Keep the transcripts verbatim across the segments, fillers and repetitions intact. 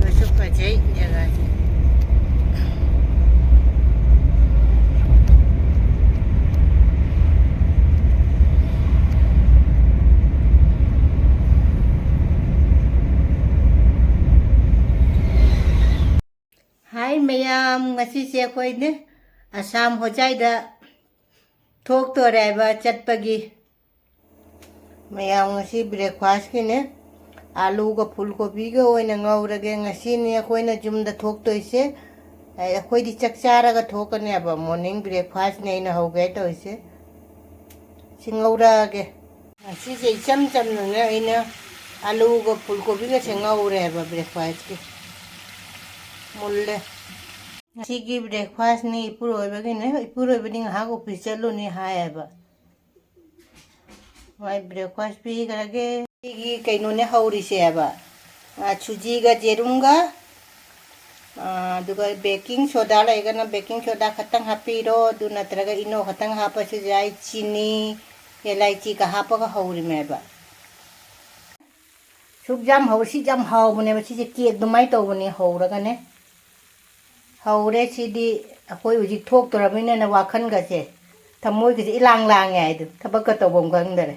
ꯀꯩꯁꯨ ꯐꯖꯩ ꯖꯒꯥꯁꯦ꯫ ꯍꯥꯏ ꯃꯌꯥꯝ, ꯉꯁꯤꯁꯦ ꯑꯩꯈꯣꯏꯅꯦ ꯑꯁꯥꯝ ꯍꯣꯖꯥꯏꯗ ꯊꯣꯛꯇꯣꯔꯦ ꯍꯥꯏꯕ ꯆꯠꯄꯒꯤ꯫ ꯃꯌꯥꯝ, ꯉꯁꯤ ꯕ꯭ꯔꯦꯛꯐꯥꯁꯀꯤꯅꯦ ꯑꯥꯂꯨꯒ ꯐꯨꯜ ꯀꯣꯕꯤꯒ ꯑꯣꯏꯅ ꯉꯧꯔꯒꯦ꯫ ꯉꯁꯤꯅꯤ ꯑꯩꯈꯣꯏꯅ ꯌꯨꯝꯗ ꯊꯣꯛꯇꯣꯏꯁꯦ꯫ ꯑꯩꯈꯣꯏꯗꯤ ꯆꯥꯛ ꯆꯥꯔꯒ ꯊꯣꯛꯀꯅꯦꯕ꯫ ꯃꯣꯔꯅꯤꯡ ꯕ꯭ꯔꯦꯛꯐꯥꯁꯅꯦ ꯑꯩꯅ ꯍꯧꯒꯦ ꯇꯧꯔꯤꯁꯦ꯫ ꯁꯤ ꯉꯧꯔꯛꯑꯒꯦ꯫ ꯉꯁꯤꯁꯦ ꯏꯆꯝ ꯆꯝꯅꯅꯦ ꯑꯩꯅ ꯑꯥꯂꯨꯒ ꯐꯨꯜ ꯀꯣꯕꯤꯒꯁꯦ ꯉꯧꯔꯦꯕ ꯕ꯭ꯔꯦꯛꯐꯥꯁꯀꯤ꯫ ꯃꯨꯜꯂꯦ꯫ ꯉꯁꯤꯒꯤ ꯕ꯭ꯔꯦꯛꯐꯥꯁꯅꯤ ꯏꯄꯨꯔꯣꯏꯕꯒꯤꯅꯦ꯫ ꯏꯄꯨꯔꯣꯏꯕꯗꯤ ꯉꯥꯏꯍꯥꯛ ꯑꯣꯐꯤꯁ ꯆꯠꯂꯨꯅꯤ ꯍꯥꯏꯌꯦꯕ꯫ ꯃꯥꯏ ꯕ꯭ꯔꯦꯛꯐꯥꯁ ꯄꯤꯈ꯭ꯔꯒꯦ꯫ ꯁꯤꯒꯤ ꯀꯩꯅꯣꯅꯦ ꯍꯧꯔꯤꯁꯦꯕ꯫ ꯑ, ꯁꯨꯖꯤꯒ ꯌꯦꯔꯨꯝꯒ, ꯑ, ꯑꯗꯨꯒ ꯕꯦꯀꯤꯡ ꯁꯣꯗꯥ ꯂꯩꯔꯒꯅ ꯕꯦꯀꯤꯡ ꯁꯣꯗꯥ ꯈꯛꯇꯪ ꯍꯥꯞꯄꯤꯔꯣ, ꯑꯗꯨ ꯅꯠꯇ꯭ꯔꯒ ꯏꯅꯣ ꯈꯛꯇꯪ ꯍꯥꯞꯄꯁꯨ ꯌꯥꯏ, ꯆꯤꯅꯤ, ꯑꯦꯂꯥꯏꯆꯤꯒ ꯍꯥꯞꯄꯒ ꯍꯧꯔꯤꯃꯦꯕ꯫ ꯁꯨꯛ ꯌꯥꯝ ꯍꯧ-, ꯁꯤ ꯌꯥꯝ ꯍꯥꯎꯕꯅꯦꯕ꯫ ꯁꯤꯁꯦ ꯀꯦꯛ ꯑꯗꯨꯃꯥꯏꯅ ꯇꯧꯕꯅꯦ ꯍꯧꯔꯒꯅꯦ꯫ ꯍꯧꯔꯦ꯫ ꯁꯤꯗꯤ ꯑꯩꯈꯣꯏ ꯍꯧꯖꯤꯛ ꯊꯣꯛꯇꯣꯔꯕꯅꯤꯅ ꯋꯥꯈꯜꯒꯁꯦ, ꯊꯃꯣꯏꯒꯁꯦ ꯏꯂꯥꯡ ꯂꯥꯡꯉꯦ ꯍꯥꯏꯗꯣ, ꯊꯕꯛꯀ ꯇꯧꯐꯝ ꯈꯪꯗꯔꯦ꯫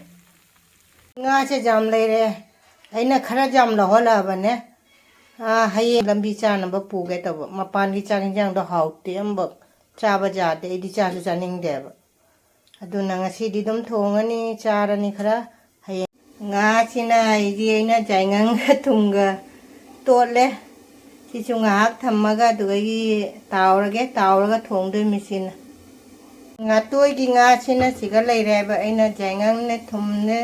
ꯉꯥꯁꯦ ꯌꯥꯝ ꯂꯩꯔꯦ꯫ ꯑꯩꯅ ꯈꯔ ꯌꯥꯝ ꯂꯧꯍꯜꯂꯛꯑꯕꯅꯦ꯫ ꯑꯥ, ꯍꯌꯦꯡ ꯂꯝꯕꯤ ꯆꯥꯅꯕ ꯄꯨꯒꯦ ꯇꯧꯕ꯫ ꯃꯄꯥꯟꯒꯤ ꯆꯥꯛ ꯌꯦꯟꯁꯥꯡꯗꯣ ꯍꯥꯎꯇꯦ ꯑꯃꯐꯥꯎ꯫ ꯆꯥꯕ ꯌꯥꯗꯦ꯫ ꯑꯩꯗꯤ ꯆꯥꯁꯨ ꯆꯥꯅꯤꯡꯗꯦꯕ꯫ ꯑꯗꯨꯅ ꯉꯁꯤꯗꯤ ꯑꯗꯨꯝ ꯊꯣꯡꯉꯅꯤ, ꯆꯥꯔꯅꯤ ꯈꯔ꯫ ꯍꯌꯦꯡ ꯉꯥꯁꯤꯅ ꯑꯩꯗꯤ ꯑꯩꯅ ꯌꯥꯏꯉꯪꯒ ꯊꯨꯝꯒ ꯇꯣꯠꯂꯦ꯫ ꯁꯤꯁꯨ ꯉꯥꯏꯍꯥꯛ ꯊꯝꯃꯒ ꯑꯗꯨꯗꯒꯤ ꯇꯥꯎꯔꯒꯦ, ꯇꯥꯎꯔꯒ ꯊꯣꯡꯗꯣꯏ ꯃꯤꯁꯤꯅ꯫ ꯉꯥꯇꯣꯏꯒꯤ ꯉꯥꯁꯤꯅ ꯁꯤꯒ ꯂꯩꯔꯦꯕ꯫ ꯑꯩꯅ ꯌꯥꯏꯉꯪꯅꯦ, ꯊꯨꯝꯅꯦ,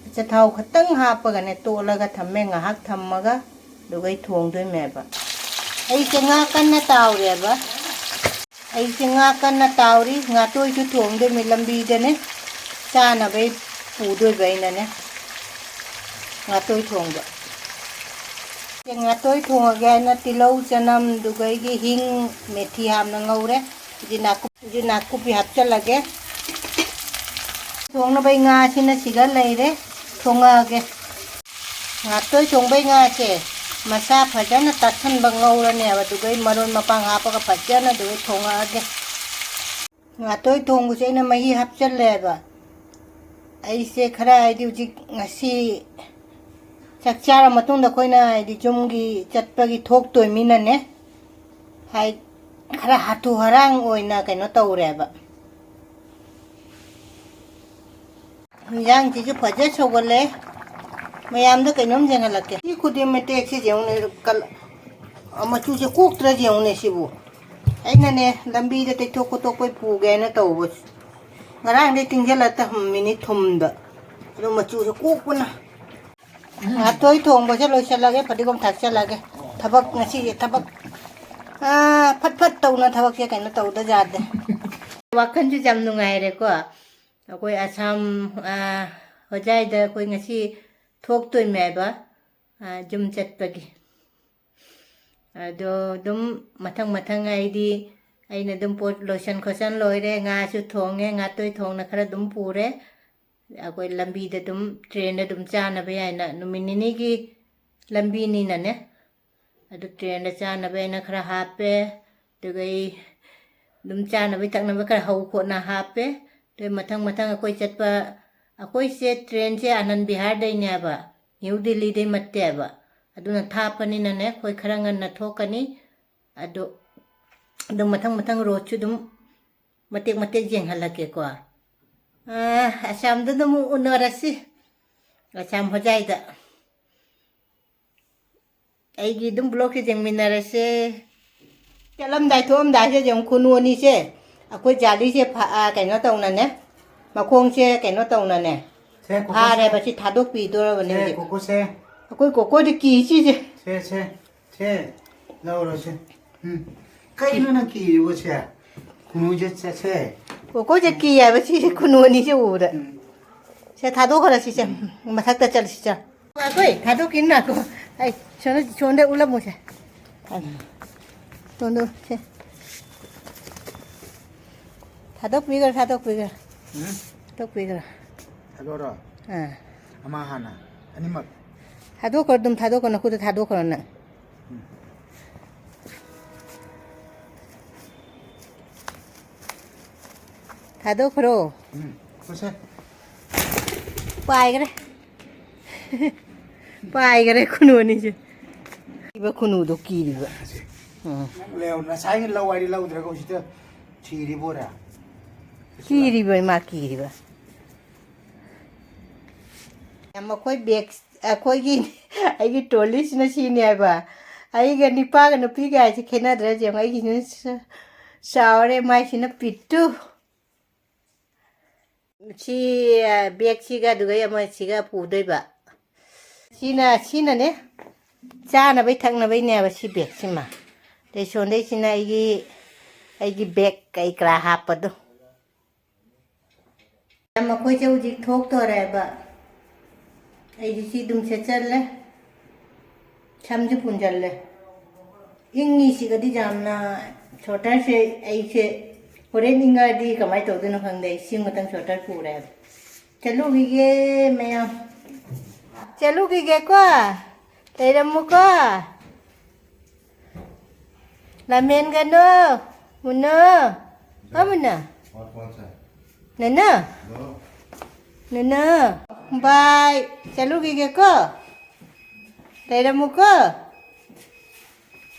ꯑꯆꯥꯊꯥꯎ ꯈꯛꯇꯪ ꯍꯥꯞꯄꯒꯅꯦ ꯇꯣꯠꯂꯒ ꯊꯝꯃꯦ꯫ ꯉꯥꯏꯍꯥꯛ ꯊꯝꯃꯒ ꯑꯗꯨꯒ ꯑꯩ ꯊꯣꯡꯗꯣꯏꯅꯦꯕ꯫ ꯑꯩꯁꯦ ꯉꯥ ꯀꯟꯅ ꯇꯥꯎꯔꯦꯕ꯫ ꯑꯩꯁꯦ ꯉꯥ ꯀꯟꯅ ꯇꯥꯎꯔꯤ꯫ ꯉꯥꯇꯣꯏꯁꯨ ꯊꯣꯡꯗꯣꯏꯅꯤ ꯂꯝꯕꯤꯗꯅꯦ꯫ ꯆꯥꯅꯕꯩ ꯄꯨꯗꯣꯏꯕ ꯑꯩꯅꯅꯦ꯫ ꯉꯥꯇꯣꯏ ꯊꯣꯡꯕ꯫ ꯉꯥꯇꯣꯏ ꯊꯣꯡꯉꯒꯦ ꯍꯥꯏꯅ ꯇꯤꯜꯍꯧ, ꯆꯅꯝ, ꯑꯗꯨꯒ ꯑꯩꯒꯤ ꯍꯤꯡ, ꯃꯦꯊꯤ ꯍꯥꯞꯅ ꯉꯧꯔꯦ꯫ ꯍꯧꯖꯤꯛ ꯅꯥꯀꯨꯞ-, ꯍꯧꯖꯤꯛ ꯅꯥꯀꯨꯞꯄꯤ ꯍꯥꯞꯆꯤꯜꯂꯒꯦ꯫ ꯊꯣꯡꯅꯕꯩ ꯉꯥꯁꯤꯅ ꯁꯤꯗ ꯂꯩꯔꯦ, ꯊꯣꯡꯉꯛꯑꯒꯦ꯫ ꯉꯥꯇꯣꯏ ꯊꯣꯡꯕꯩ ꯉꯥꯁꯦ ꯃꯁꯥ ꯐꯖꯅ ꯇꯥꯁꯟꯕ ꯉꯧꯔꯅꯦꯕ, ꯑꯗꯨꯒ ꯑꯩ ꯃꯔꯣꯏ ꯃꯄꯥꯡ ꯍꯥꯞꯄꯒ ꯐꯖꯅ ꯑꯗꯨꯒ ꯊꯣꯡꯉꯛꯑꯒꯦ꯫ ꯉꯥꯇꯣꯏ ꯊꯣꯡꯕꯁꯦ ꯑꯩꯅ ꯃꯍꯤ ꯍꯥꯞꯆꯜꯂꯦꯕ꯫ ꯑꯩꯁꯦ ꯈꯔ ꯍꯥꯏꯗꯤ ꯍꯧꯖꯤꯛ ꯉꯁꯤ ꯆꯥꯛ ꯆꯥꯔ ꯃꯇꯨꯡꯗ ꯑꯩꯈꯣꯏꯅ ꯍꯥꯏꯗꯤ ꯌꯨꯝꯒꯤ ꯆꯠꯄꯒꯤ ꯊꯣꯛꯇꯣꯏꯃꯤꯅꯅꯦ, ꯍꯥꯏ, ꯈꯔ ꯍꯥꯊꯨ ꯍꯔꯥꯡ ꯑꯣꯏꯅ ꯀꯩꯅꯣ ꯇꯧꯔꯦꯕ꯫ ꯏꯟꯖꯥꯡꯁꯤꯁꯨ ꯐꯖ ꯁꯧꯒꯠꯂꯦ꯫ ꯃꯌꯥꯝꯗ ꯀꯩꯅꯣꯝ ꯌꯦꯡꯍꯜꯂꯛꯀꯦ꯫ ꯁꯤ ꯈꯨꯗꯤꯡ ꯃꯇꯦꯛꯁꯤ ꯌꯦꯡꯉꯨꯅꯦ, ꯀꯜ-, ꯃꯆꯨꯁꯦ ꯀꯣꯛꯇ꯭ꯔꯥ ꯌꯦꯡꯉꯨꯅꯦ ꯁꯤꯕꯨ꯫ ꯑꯩꯅꯅꯦ ꯂꯝꯕꯤꯗ ꯇꯩꯊꯣꯛ ꯈꯣꯠꯇꯣꯛꯄꯩ ꯄꯨꯒꯦ ꯍꯥꯏꯅ ꯇꯧꯕ꯫ ꯉꯔꯥꯡꯗꯩ ꯇꯤꯡꯁꯤꯜꯂ ꯊꯝꯃꯤꯅꯤ ꯊꯨꯝꯗ꯫ ꯑꯗꯣ ꯃꯆꯨꯁꯦ ꯀꯣꯛꯄꯅ꯫ ꯉꯥꯇꯣꯏ ꯊꯣꯡꯕꯁꯦ ꯂꯣꯏꯁꯤꯜꯂꯒꯦ, ꯐꯗꯤꯒꯣꯝ ꯊꯥꯛꯆꯜꯂꯒꯦ꯫ ꯊꯕꯛ ꯉꯁꯤꯒꯤ ꯊꯕꯛ, ꯑꯥ, ꯐꯠ ꯐꯠ ꯇꯧꯅ ꯊꯕꯛꯁꯦ ꯀꯩꯅꯣ ꯇꯧꯗ ꯌꯥꯗꯦ꯫ ꯋꯥꯈꯜꯁꯨ ꯌꯥꯝ ꯅꯨꯡꯉꯥꯏꯔꯦꯀꯣ꯫ ꯑꯩꯈꯣꯏ ꯑꯁꯥꯝ, ꯑꯥ, ꯍꯣꯖꯥꯏꯗ ꯑꯩꯈꯣꯏ ꯉꯁꯤ ꯊꯣꯛꯇꯣꯏꯅꯦꯕ, ꯑꯥ, ꯌꯨꯝ ꯆꯠꯄꯒꯤ꯫ ꯑꯗꯣ ꯑꯗꯨꯝ ꯃꯊꯪ ꯃꯊꯪ ꯑꯩꯗꯤ ꯑꯩꯅ ꯑꯗꯨꯝ ꯄꯣꯠ ꯂꯣꯏꯁꯟ ꯈꯣꯠꯆꯟ ꯂꯣꯏꯔꯦ, ꯉꯥꯁꯨ ꯊꯣꯡꯉꯦ, ꯉꯥꯇꯣꯏ ꯊꯣꯡꯅ ꯈꯔ ꯑꯗꯨꯝ ꯄꯨꯔꯦ꯫ ꯑꯩꯈꯣꯏ ꯂꯝꯕꯤꯗ ꯑꯗꯨꯝ ꯇ꯭ꯔꯦꯟꯗ ꯑꯗꯨꯝ ꯆꯥꯅꯕ ꯌꯥꯏꯅ ꯅꯨꯃꯤꯠ ꯅꯤꯅꯤꯒꯤ ꯂꯝꯕꯤꯅꯤꯅꯅꯦ꯫ ꯑꯗꯨ ꯇ꯭ꯔꯦꯟꯗ ꯆꯥꯅꯕ ꯍꯥꯏꯅ ꯈꯔ ꯍꯥꯞꯄꯦ꯫ ꯑꯗꯨꯒ ꯑꯩ ꯑꯗꯨꯝ ꯆꯥꯅꯕ ꯊꯛꯅꯕ ꯈꯔ ꯍꯧ ꯈꯣꯠꯅ ꯍꯥꯞꯄꯦ꯫ ꯑꯗꯨ ꯃꯊꯪ ꯃꯊꯪ ꯑꯩꯈꯣꯏ ꯆꯠꯄ, ꯑꯩꯈꯣꯏꯁꯦ ꯇ꯭ꯔꯦꯟꯁꯦ ꯑꯥꯅꯟ ꯕꯤꯍꯥꯔꯗꯩꯅꯦꯕ, ꯅ꯭ꯌꯨ ꯗꯤꯜꯂꯤꯗꯩ ꯅꯠꯇꯦꯕ꯫ ꯑꯗꯨꯅ ꯊꯥꯞꯄꯅꯤꯅꯅꯦ ꯑꯩꯈꯣꯏ ꯈꯔ ꯉꯟꯅ ꯊꯣꯛꯀꯅꯤ꯫ ꯑꯗꯨ, ꯑꯗꯨꯝ ꯃꯊꯪ ꯃꯊꯪ ꯔꯣꯗꯁꯨ ꯑꯗꯨꯝ ꯃꯇꯦꯛ ꯃꯇꯦꯛ ꯌꯦꯡꯍꯜꯂꯛꯀꯦꯀꯣ꯫ ꯑꯥ, ꯑꯁꯥꯝꯗ ꯑꯗꯨꯝ ꯎꯅꯔꯁꯤ, ꯑꯁꯥꯝ ꯍꯣꯖꯥꯏꯗ꯫ ꯑꯩꯒꯤ ꯑꯗꯨꯝ ꯕ꯭ꯂꯣꯛꯁꯦ ꯌꯦꯡꯃꯤꯟꯅꯔꯁꯦ꯫ ꯆꯠꯂꯝꯗꯥꯏ ꯊꯣꯛꯑꯝꯗꯥꯏꯁꯦ ꯌꯦꯡꯉꯨ, ꯈꯨꯅꯨ ꯑꯅꯤꯁꯦ ꯑꯩꯈꯣꯏ ꯖꯥꯂꯤꯁꯦ ꯐ-, ꯑꯥ, ꯀꯩꯅꯣ ꯇꯧꯅꯅꯦ, ꯃꯈꯣꯡꯁꯦ ꯀꯩꯅꯣ ꯇꯧꯅꯅꯦ ꯁꯦ, ꯀꯣꯀꯣꯁꯦ꯫ ꯐꯥꯔꯦꯕ, ꯁꯤ ꯊꯥꯗꯣꯛꯄꯤꯗꯣꯔꯕꯅꯦ ꯁꯦ, ꯍꯧꯖꯤꯛ꯫ ꯀꯣꯀꯣꯁꯦ꯫ ꯑꯩꯈꯣꯏ ꯀꯣꯀꯣꯗꯤ ꯀꯤꯁꯤꯁꯦ꯫ ꯁꯦ, ꯁꯦ, ꯁꯦ, ꯂꯧꯔꯣꯁꯦ꯫ ꯎꯝ꯫ ꯀꯩꯅꯣ ꯅꯪ ꯀꯤꯔꯤꯕꯣ ꯁꯦ? ꯈꯨꯅꯨꯁꯦ ꯆꯠꯁꯦ꯫ ꯀꯣꯀꯣꯁꯦ ꯀꯤ ꯍꯥꯏꯕ ꯁꯤꯁꯦ ꯈꯨꯅꯨ ꯑꯅꯤꯁꯦ ꯎꯕꯗ꯫ ꯎꯝ꯫ ꯁꯦ, ꯊꯥꯗꯣꯛꯈ꯭ꯔꯁꯤꯁꯦ꯫ ꯎꯝ꯫ ꯃꯊꯛꯇ ꯆꯠꯂꯁꯤ, ꯆꯠ꯫ ꯑꯩꯈꯣꯏ ꯊꯥꯗꯣꯛꯈꯤꯅ ꯉꯥꯏꯈꯣ꯫ ꯑꯩ ꯁꯣꯝꯗ, ꯁꯣꯝꯗ ꯎꯠꯂꯝꯃꯣꯁꯦ꯫ ꯁꯣꯝꯗ ꯁꯦ꯫ ꯊꯥꯗꯣꯛꯄꯤꯈ꯭ꯔꯣ, ꯊꯥꯗꯣꯛꯄꯤꯈ꯭ꯔꯣ꯫ ꯎꯝ꯫ ꯇꯧꯕꯤꯈ꯭ꯔꯣ꯫ ꯊꯥꯗꯣꯛꯑꯔꯣ? ꯑꯥ꯫ ꯑꯃ ꯍꯥꯟꯅ꯫ ꯑꯅꯤꯃꯛ꯫ ꯊꯥꯗꯣꯛꯈ꯭ꯔꯣ, ꯑꯗꯨꯝ ꯊꯥꯗꯣꯛꯈ꯭ꯔꯣ, ꯅꯈꯨꯠꯇ ꯊꯥꯗꯣꯛꯈ꯭ꯔꯣ ꯅꯪ꯫ ꯊꯥꯗꯣꯛꯈ꯭ꯔꯣ꯫ ꯎꯝ꯫ ꯈꯨꯠꯁꯦ꯫ ꯄꯥꯏꯈ꯭ꯔꯦ꯫ ꯄꯥꯏꯈ꯭ꯔꯦ ꯈꯨꯅꯨ ꯑꯅꯤꯁꯦ꯫ ꯏꯕ ꯈꯨꯅꯨꯗꯣ ꯀꯤꯔꯤꯕ꯫ ꯎꯝ꯫ ꯂꯩꯍꯧ-, ꯉꯁꯥꯏꯒꯤ ꯂꯧ ꯍꯥꯏꯗꯤ ꯂꯧꯗ꯭ꯔꯒ ꯍꯧꯖꯤꯛꯇ ꯁꯤꯔꯤꯕꯣꯔꯦ꯫ ꯀꯤꯔꯤꯕ ꯏꯃꯥ ꯀꯤꯔꯤꯕ꯫ ꯌꯥꯝ ꯑꯩꯈꯣꯏ ꯕꯦꯛ, ꯑꯩꯈꯣꯏꯒꯤ, ꯑꯩꯒꯤ ꯇ꯭ꯔꯣꯂꯤꯁꯤꯅ ꯁꯤꯅꯤ ꯍꯥꯏꯕ꯫ ꯑꯩꯒ ꯅꯤꯄꯥꯒ ꯅꯨꯄꯤꯒ ꯍꯥꯏꯁꯦ ꯈꯦꯠꯅꯗ꯭ꯔꯥ ꯌꯦꯡꯉꯣ꯫ ꯑꯩꯒꯤꯁꯤꯅ ꯆ-, ꯆꯥꯎꯔꯦ, ꯃꯥꯏꯁꯤꯅ ꯄꯤꯠꯇꯨ꯫ ꯁꯤ, ꯑ, ꯕꯦꯛꯁꯤꯒ ꯑꯗꯨꯒ ꯑꯃꯁꯤꯒ ꯄꯨꯗꯣꯏꯕ꯫ ꯁꯤꯅ, ꯁꯤꯅꯅꯦ ꯆꯥꯅꯕꯩ ꯊꯛꯅꯕꯩꯅꯦꯕ ꯁꯤ ꯕꯦꯛꯁꯤꯃ꯫ ꯑꯗꯩ ꯁꯣꯝꯗꯩꯁꯤꯅ ꯑꯩꯒꯤ, ꯑꯩꯒꯤ ꯕꯦꯛ ꯀꯩ ꯀꯔꯥ ꯍꯥꯞꯄꯗꯣ꯫ ꯃꯈꯣꯏꯁꯦ ꯍꯧꯖꯤꯛ ꯊꯣꯛꯇꯣꯔꯦꯕ꯫ ꯑꯩꯁꯨ ꯁꯤ ꯑꯗꯨꯝ ꯁꯦꯠꯆꯜꯂꯦ꯫ ꯁꯝꯁꯨ ꯄꯨꯟꯁꯤꯜꯂꯦ꯫ ꯏꯪꯉꯤꯁꯤꯒꯗꯤ ꯌꯥꯝꯅ ꯁ꯭ꯋꯦꯇꯔꯁꯦ ꯑꯩꯁꯦ ꯍꯣꯔꯦꯟ ꯏꯪꯉꯛꯑꯗꯤ ꯀꯃꯥꯏꯅ ꯇꯧꯗꯣꯏꯅꯣ ꯈꯪꯗꯦ꯫ ꯑꯩ ꯁꯤ ꯃꯊꯪ ꯁ꯭ꯋꯦꯇꯔ ꯄꯨꯔꯦꯕ꯫ ꯆꯠꯂꯨꯈꯤꯒꯦ ꯃꯌꯥꯝ꯫ ꯆꯠꯂꯨꯈꯤꯒꯦꯀꯣ꯫ ꯂꯩꯔꯝꯃꯨꯀꯣ꯫ ꯂꯥꯃꯦꯟꯒꯅꯨ, ꯃꯨꯅꯨ꯫ ꯍꯣ, ꯃꯨꯅꯨ꯫ ꯅꯅꯨ꯫ ꯅꯅꯨ꯫ ꯕꯥꯏ꯫ ꯆꯠꯂꯨꯈꯤꯒꯦꯀꯣ꯫ ꯂꯩꯔꯝꯃꯨꯀꯣ꯫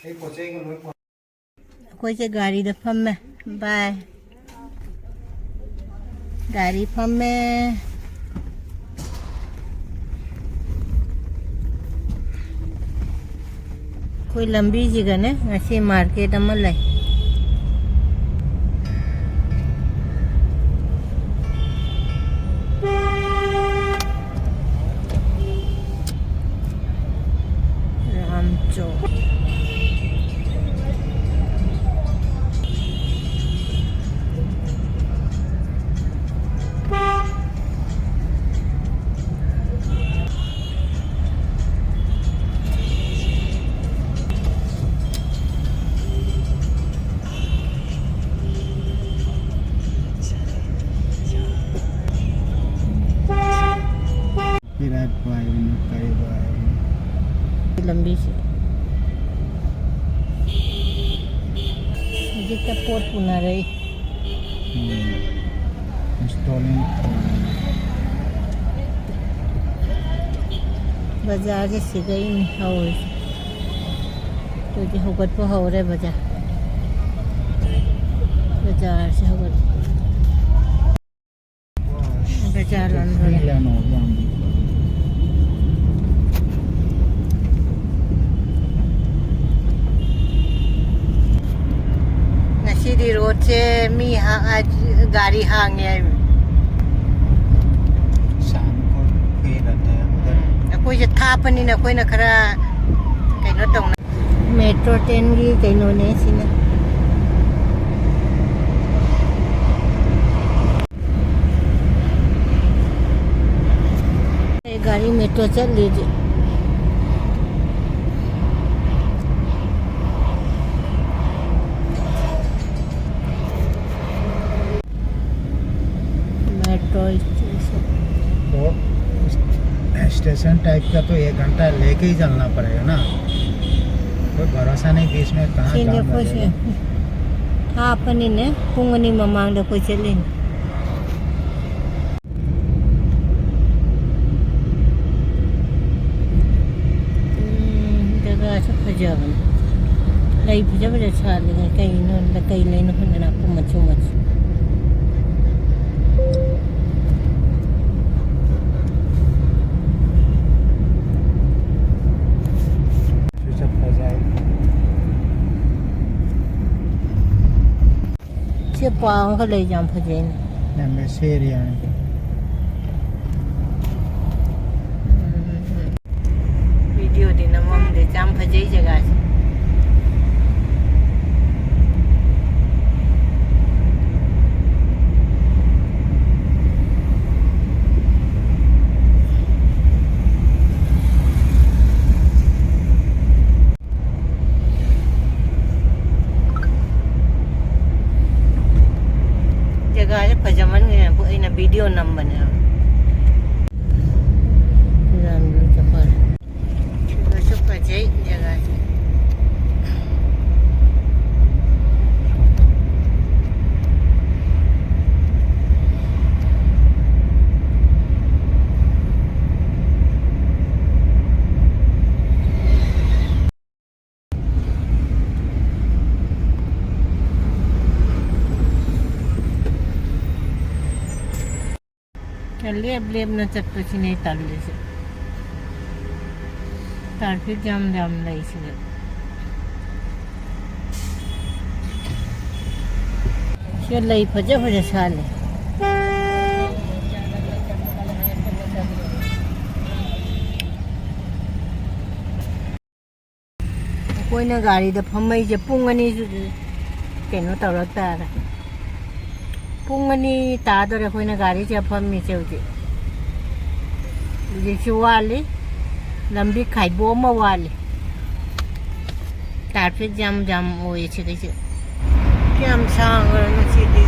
ꯑꯩꯈꯣꯏꯁꯦ ꯒꯥꯔꯤꯗ ꯐꯝꯃꯦ꯫ ꯕꯥꯏ꯫ ꯒꯥꯔꯤ ꯐꯝꯃꯦ꯫ ꯑꯩꯈꯣꯏ ꯂꯝꯕꯤꯁꯤꯒꯅꯦ ꯉꯁꯤ ꯃꯥꯔꯀꯦꯠ ꯑꯃ ꯂꯩ꯫ ꯔꯥꯝꯆꯣꯛ꯫ ꯍꯧꯖꯤꯛꯇ ꯄꯣꯠ ꯄꯨꯅꯔꯛꯏ꯫ ꯎꯝ꯫ Installing꯫ ꯕꯖꯥꯔꯁꯦ ꯁꯤꯗꯩꯅꯤ ꯍꯧꯔꯤꯁꯦ꯫ ꯑꯩꯈꯣꯏꯗꯤ ꯍꯧꯒꯠꯄ ꯍꯧꯔꯦ ꯕꯖꯥꯔ꯫ ꯕꯖꯥꯔꯁꯦ ꯍꯧꯒꯠꯄ꯫ ꯕꯖꯥꯔ ꯂꯣꯟꯗꯣꯔꯦ꯫ ꯉꯁꯤꯗꯤ ꯔꯣꯗꯁꯦ ꯃꯤ ꯍꯥ-, ꯒꯥꯔꯤ ꯍꯥꯡꯉꯦ ꯍꯥꯏꯃꯤ꯫ ꯎꯝ, ꯑꯩꯈꯣꯏꯁꯦ ꯊꯥꯞꯄꯅꯤꯅ ꯑꯩꯈꯣꯏꯅ ꯈꯔ ꯀꯩꯅꯣ ꯇꯧꯅ꯫ ꯃꯦꯇ꯭ꯔꯣ ꯇ꯭ꯔꯦꯟꯒꯤ ꯀꯩꯅꯣꯅꯦ ꯁꯤꯅ꯫ ꯑꯩ ꯒꯥꯔꯤ ꯃꯦꯇ꯭ꯔꯣ ꯆꯠꯂꯤꯗꯤ꯫ Metro station. तो स्टेशन टाइप का तो एक घंटा लेके ही चलना पड़ेगा ना, कोई भरोसा नहीं बीच में कहाँ ꯁꯤꯅꯦ जाम ꯑꯩꯈꯣꯏꯁꯦ꯫ ꯂꯒꯦꯒꯥ꯫ ꯊꯥꯞꯄꯅꯤꯅꯦ, ꯄꯨꯡ ꯑꯅꯤ ꯃꯃꯥꯡꯗ ꯑꯩꯈꯣꯏ ꯆꯠꯂꯤꯅꯦ꯫ ꯎꯝ, ꯖꯒꯥꯁꯨ ꯐꯖꯕꯅꯤ꯫ ꯂꯩ ꯐꯖ ꯐꯖ ꯁꯥꯠꯂꯤꯉꯩ ꯀꯩꯅꯣ, ꯀꯩ ꯂꯩꯅꯣ ꯈꯪꯗꯦ, ꯅꯥꯄꯨꯝ ꯃꯆꯨ ꯃꯆꯨ꯫ ꯁꯤ ꯄꯥꯡꯒ ꯂꯩ, ꯌꯥꯝ ꯐꯖꯩꯅꯦ꯫ ꯌꯥꯝ ꯁꯦꯔꯤ ꯌꯥꯝ꯫ ꯎꯝ, ꯎꯝ, ꯎꯝ꯫ ꯚꯤꯗꯤꯑꯣꯗꯤ ꯅꯝꯃꯝꯗꯦ, ꯌꯥꯝ ꯐꯖꯩ ꯖꯒꯥꯁꯦ꯫ ꯖꯒꯥꯁꯦ ꯐꯖꯃꯟꯈ꯭ꯔꯦ, ꯑꯩꯅ ꯚꯤꯗꯤꯑꯣ ꯅꯝꯕꯅꯦꯕ꯫ ꯆꯨꯔꯆꯥꯟꯄꯨꯔ ꯆꯠꯄ꯫ ꯁꯤꯗꯁꯨ ꯐꯖꯩ ꯖꯒꯥꯁꯦ꯫ ꯂꯦꯞ ꯂꯦꯞꯅ ꯆꯠꯄꯁꯤꯅꯦ ꯇꯜꯂꯤꯁꯦ꯫ ꯇ꯭ꯔꯥꯐꯤꯛ ꯖꯥꯝ ꯌꯥꯝ ꯂꯩꯁꯤꯗ꯫ ꯁꯤꯗ ꯂꯩ ꯐꯖ ꯐꯖ ꯁꯥꯠꯂꯦ꯫ ꯑꯩꯈꯣꯏꯅ ꯒꯥꯔꯤꯗ ꯐꯝꯃꯛꯏꯁꯦ ꯄꯨꯡ ꯑꯅꯤꯁꯨ ꯀꯩꯅꯣ ꯇꯧꯔꯛ ꯇꯥꯔꯦ꯫ ꯄꯨꯡ ꯑꯅꯤ ꯇꯥꯗꯣꯔꯦ ꯑꯩꯈꯣꯏꯅ ꯒꯥꯔꯤꯁꯦ ꯐꯝꯃꯤꯁꯦ ꯍꯧꯖꯤꯛ꯫ ꯍꯧꯖꯤꯛꯁꯨ ꯋꯥꯠꯂꯤ, ꯂꯝꯕꯤ ꯈꯥꯏꯕꯣꯛ ꯑꯃ ꯋꯥꯠꯂꯤ꯫ ꯇ꯭ꯔꯥꯐꯤꯛ ꯖꯥꯝ ꯖꯥꯝ ꯑꯣꯏꯌꯦ ꯁꯤꯗꯩꯁꯦ꯫ ꯀꯌꯥꯝ ꯁꯥꯡꯈ꯭ꯔꯅꯣ ꯁꯤꯗꯤ꯫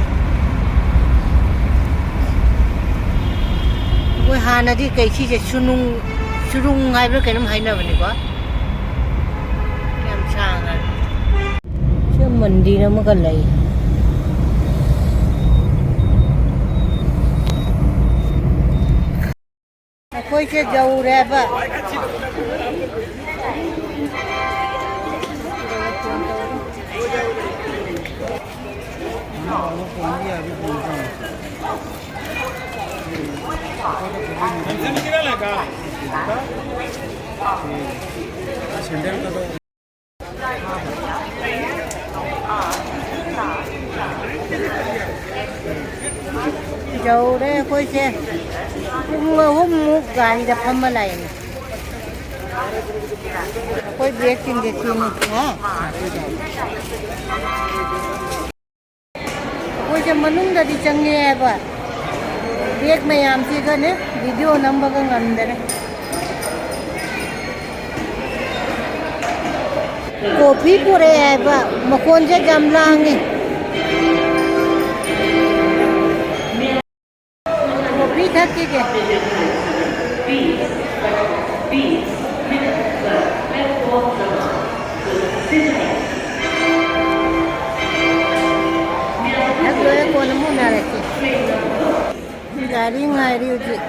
ꯑꯩꯈꯣꯏ ꯍꯥꯟꯅꯗꯤ ꯀꯩ ꯁꯤꯁꯦ ꯁꯨꯅꯨꯡ, ꯁꯨꯔꯨꯡ ꯍꯥꯏꯕ꯭ꯔꯥ ꯀꯩꯅꯣꯝ ꯍꯥꯏꯅꯕꯅꯤꯀꯣ꯫ ꯌꯥꯝ ꯁꯥꯡꯉꯦ꯫ ꯁꯤ ꯃꯟꯗꯤꯔ ꯑꯃꯒ ꯂꯩ꯫ ꯑꯩꯈꯣꯏꯁꯦ ꯌꯧꯔꯦꯕ꯫ ꯌꯧꯔꯦ ꯑꯩꯈꯣꯏꯁꯦ꯫ ꯄꯨꯡ ꯑꯍꯨꯝꯃꯨꯛ ꯒꯥꯔꯤꯗ ꯐꯝꯃ ꯂꯥꯛꯏꯅꯦ꯫ ꯑꯩꯈꯣꯏ ꯕꯦꯒꯁꯤꯡꯁꯦ ꯁꯤꯅꯤ꯫ ꯍꯥ? ꯑꯩꯈꯣꯏꯁꯦ ꯃꯅꯨꯡꯗꯗꯤ ꯆꯪꯉꯦ ꯍꯥꯏꯕ, ꯕꯦꯒ ꯃꯌꯥꯝꯁꯤꯒꯅꯦ ꯚꯤꯗꯤꯑꯣ ꯅꯝꯕꯒ ꯉꯝꯗꯔꯦ꯫ ꯀꯣꯐꯤ ꯄꯨꯔꯛꯑꯦ ꯍꯥꯏꯕ, ꯃꯈꯣꯟꯁꯦ ꯌꯥꯝ ꯂꯥꯡꯉꯤ꯫ ꯀꯣꯐꯤ ꯊꯛꯈꯤꯒꯦ꯫ ꯊꯛ ꯂꯣꯏꯔ ꯀꯣꯟꯅ ꯑꯃꯨꯛ ꯎꯅꯔꯁꯤ꯫ ꯒꯥꯔꯤ ꯉꯥꯏꯔꯤ ꯍꯧꯖꯤꯛ꯫